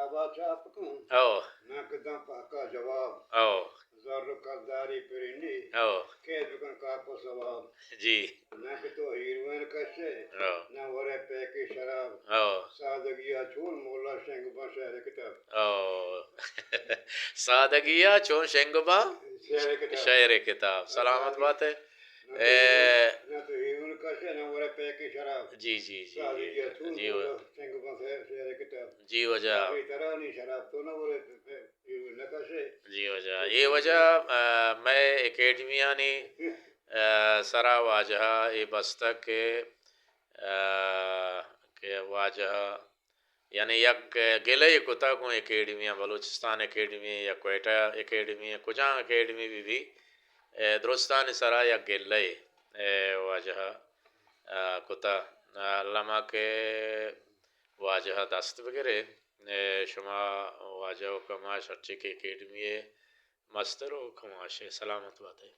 کتابا چاپ کن، او۔ نہ کہ داں پہکا جواب۔ او۔ زر و کلداری پرندی، او۔ قید بکن کاپ و ثواب۔ جی۔ نہ کہ تو ہیروئن کشے، او۔ نہ ورے پیکے شراب۔ او۔ سادگیا چون مولا شنگ باں شعر کتاب۔ او۔ سادگیا چون شنگ باں شعر کتاب۔ شعر کتاب۔ سلامت بات ئے۔ نہ تو اے، ہیروئن، نہ تو ہیروئن کشے، نہ ورے پیکے شراب۔ جی، جی، جی، سادگیا جی۔ چون جی، مولا شنگ باں شعر، شعر کتاب۔ جی واجہ۔ آخری ترا نی شراب تو نہ ورے پہ، پہ، ہیروئن نہ کشے۔ جی واجہ۔ اے واجہ، آ، مئے اکیڈمیانی، آ، سرا واجہ اے بستگ کہ، آ، کہ واجہ یعنی یک گلہ ئے کتگ گوں اکیڈمیاں، بلوچستان اکیڈمی یا کوئٹہ اکیڈمی، کجام اکیڈمی بہ بی، اے، درستانی سرا یک گلہ ئے، اے، واجہ ءَ، آ، کتہ۔ آ، الما کہ واجہ ءَ دست بگرے، اے، شما واجہ و کماش ہرچی کہ اکیڈمی ئے مستر و کماش ئے، سلامت بات ئے۔